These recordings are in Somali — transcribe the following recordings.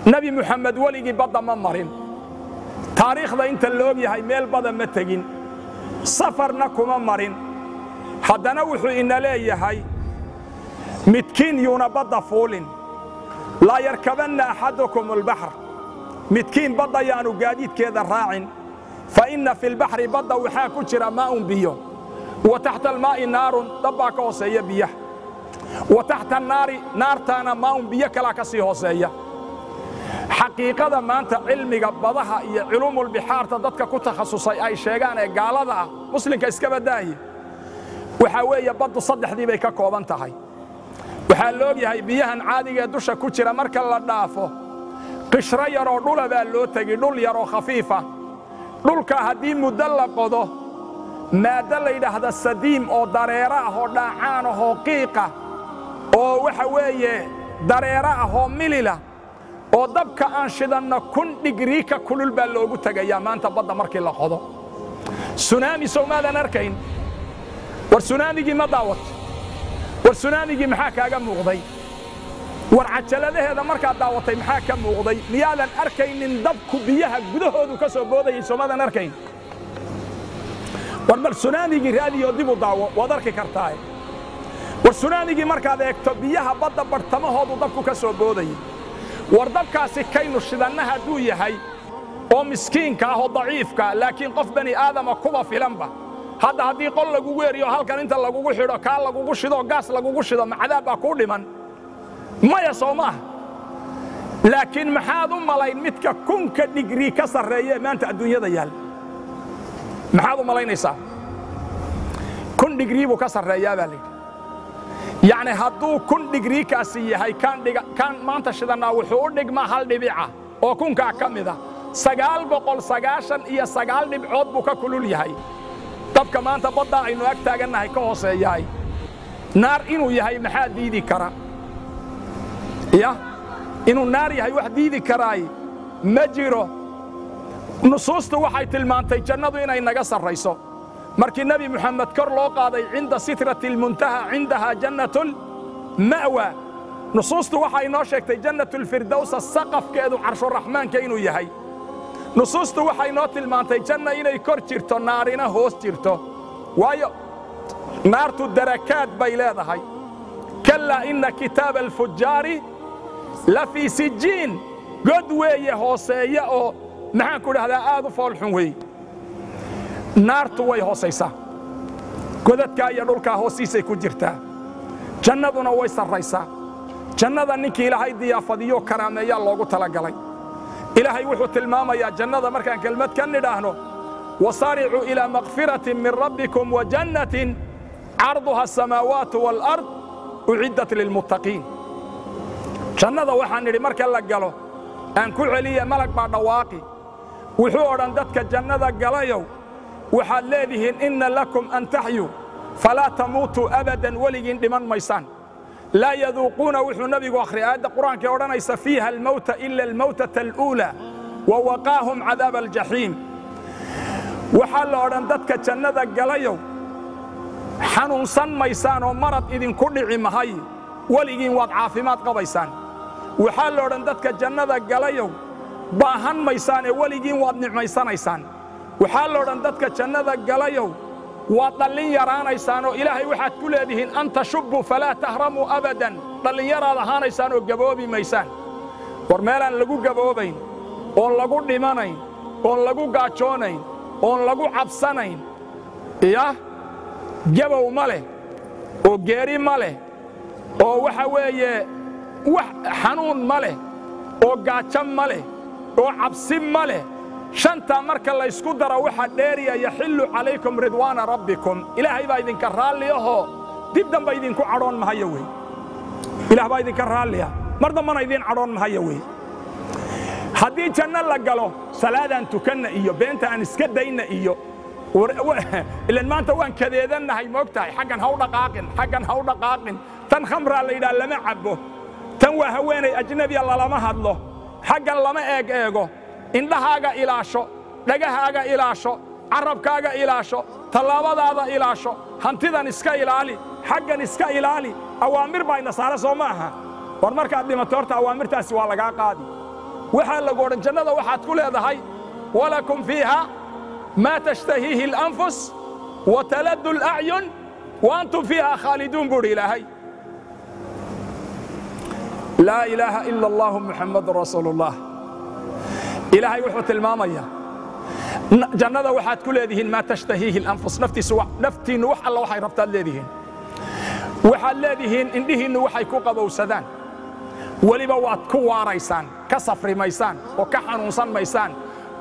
Nebi Muxamed weligii badda ma marin, taariikhda inta laog yahay meel bada ma tegin, safarna kuma marin. Haddana wuxuu ina leeyahay midkiin yuuna badda fuulin, laa yarkabanna axadukum albaxr, midkiin badda yaanu gaadiidkeeda raacin. Fa inna fi lbaxri, badda waxaa ku jira maa'un biyo, wa taxta almaa'i naarun, dab baa ka hooseeya biyaha, wa taxta annaari, naartaana maa'un, biyo kalaa ka sii hooseeya. Xaqiiqada maanta cilmiga badaha iyo culuumulbixaarta dadka ku takhasusay ay sheegaan ee gaalada ah, muslimka iska badaaye, waxaa weeye baddu saddexdii bay ka kooban tahay. Waxaa la og yahay biyahan caadiga ee dusha ku jira marka la dhaafo, qishro yaroo dhula baa loo tegi, dhul yaroo khafiifa. Dhulka haddii muddo la qodo, maaddo la yidhaahda sadiim oo dareero ah oo dhaacaan ah oo qiiqa oo waxa weeye dareero ah oo milila oo dabka aan shidanno 1000 dhigrii ka kulul baa loogu tegayaa maanta badda markii la qodo. Sunaami sowmaadan arkayn? War sunaamigii ma daawat? War sunaamigii maxaa kaaga muuqday? War cajaladaheeda markaad daawatay maxaa ka muuqday? Miyaadan arkaynin dabku biyaha gudahoodu ka soo boodayay? Soomaadan arkayn? War bal sunaamigii raadiyo dib u daawo, waad arki kartaae. War sunaamigii markaad eegto, biyaha badda barhtamahoodu dabku ka soo boodayay. War dabkaasi kaynu shidanna hadduu yahay oo miskiinka ah oo daciifka, laakiin qof bani aadama kuba filanba. Hadda haddii qol lagugu eriyo, halkan inta lagugu xidho, kaa lagugu shido, gaas lagugu shido, macadaab baa kuu dhiman? Maya, soo maaha? Laakiin maxaad u malayn midka 1000-ka dhigrii ka sarreeya ee maanta adduunyada yaal? Maxaad u malaynaysaa? 1000 dhigrii buu ka sarreeyaa baa layidhi. Yacni hadduu 1000 dhigriikaasi yahay kaan maanta shidannaa, wuxuu u dhigmaa hal dhibica oo 1000-kaa ka mida, 999 dhibcood buu ka kulul yahay dabka maanta baddaa aynu ag taagannahay ka hooseeyahay. Naar inuu yahay maxaa diidi kara? Ya inuu naar yahay wax diidi karaay ma jiro. Nusuustu waxay tilmaantay jannadu inay naga sarrayso. Markii Nebi Moxamed kor loo qaaday cinda sitrati almuntaha, cindahaa jannatulma'wa, nusuustu waxay inoo sheegtay jannatulfirdowsa saqafkeedu carshuraxmaanka inuu yahay. Nusuustu waxay inoo tilmaantay janna inay kor jirto, naarina hoos jirto, waayo naartu darakaad bay leedahay. Kallaa inna kitaaba alfujaari la fii sijiin, god weeye hooseeya oo maxaan ku dhahdaa aad u foolxun weeye. Naartu way hoosaysaa, godadkaa iyo dhulkaa hoostiisay ku jirtaa. Jannaduna way sarraysaa. Jannada ninkii Ilaahay diyaafadiyo karaameeyaa loogu talagalay. Ilaahay wuxuu tilmaamayaa jannada markaan kelmad ka nidhaahno: wasaaricuu ilaa makfiratin min rabbikum wa jannatin carduha asamaawaatu waalard uciddat lilmuttaqiin. Jannada waxaan nidhi marka la galo, aan ku celiya, malag baa dhawaaqi, wuxuu odhan dadka jannada galayow, waxaad leedihiin inna lakum an taxyuu falaa tamuutuu abadan, weligiin dhiman maysaan. Laa yaduuquuna, wuxuu nebigu akhriyay aayadda Qur'aanka ee odhanaysa fiiha almawta ila almawtata aluulaa wa waqaahum cadaaba aljaxiim. Waxaa la odhan dadka jannada galayow, xanuunsan maysaan oo marad idinku dhici mahay, weligiin waad caafimaad qabaysaan. Waxaa la odhan dadka jannada galayow, baahan maysaanee weligiin waad nicmaysanaysaan. Waxaa la odhan dadka jannada galayow, waad dhallin yaraanaysaan oo Ilaahay waxaad ku leedihiin an tashubbuu falaa tahramuu abadan, dhallinyaraad ahaanaysaan oo gaboobi maysaan. War meelaan lagu gaboobayn oon lagu dhimanayn oon lagu gaajoonayn oon lagu cabsanayn, yah gabow ma leh oo geeri ma leh oo waxa weeye wax xanuun ma leh oo gaajo ma leh oo cabsi ma leh. Shantaa marka laysku daro waxa dheeriya yaxillu calaykum ridwaana rabbikum, Ilaahay baa idinka raalli ahoo dib damba idinku cadhoon mahayo wey. Ilaah baa idinka raalliya, mar dambana idiin cadhoon mahayo wey. Haddii janno la galo, salaadaan tukanna iyo beenta aan iska dayna iyo ilan maanta waan kadeedannahay, moogtahay, xaggan ha u dhaqaaqin, xaggan ha u dhaqaaqin, tan khamraa la yidhaha lama cabbo, tan waa haweenay ajnabiya lalama hadlo, xaggan lama eeg eego. Indhahaaga ilaasho, dhagahaaga ilaasho, carabkaaga ilaasho, tallaabadaada ilaasho, hantidan iska ilaali, xaggan iska ilaali. Awaamir baa ina saara, soo ma aha? War markaad dhimato horta awaamirtaasi waa lagaa qaadi. Waxaa lagu odhan jannada waxaad ku leedahay walakum fiiha maa tashtahiihi alanfus wa taladdu alacyun wa antum fiiha khaaliduun buuhi Ilaahay. Laa ilaaha ila allahu Muxammadun rasuulullah. Ilaahay wuxuu tilmaamayaa jannada waxaad ku leedihiin maa tashtahiihi alanfus, naftiisu naftiinnu wax alla waxay rabtaad leedihiin, waxaad leedihiin indhihiinnu waxay ku qabowsadaan, weliba waad ku waaraysaan, ka safri maysaan oo ka xanuunsan maysaan,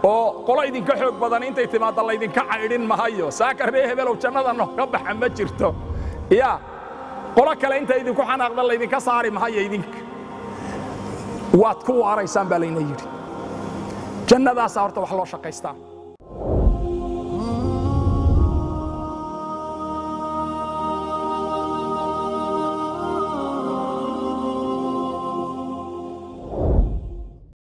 oo qolo idinka xoog badan intay timaadda laydinka caydhin mahayo. Saaka ree hebelow jannada nooga baxa ma jirto, yaa qolo kale inta idinku xanaaqda laydinka saari mahayo, idinka waad ku waaraysaan baa layna yidhi. Jannadaasaa horta wax loo shaqaystaa.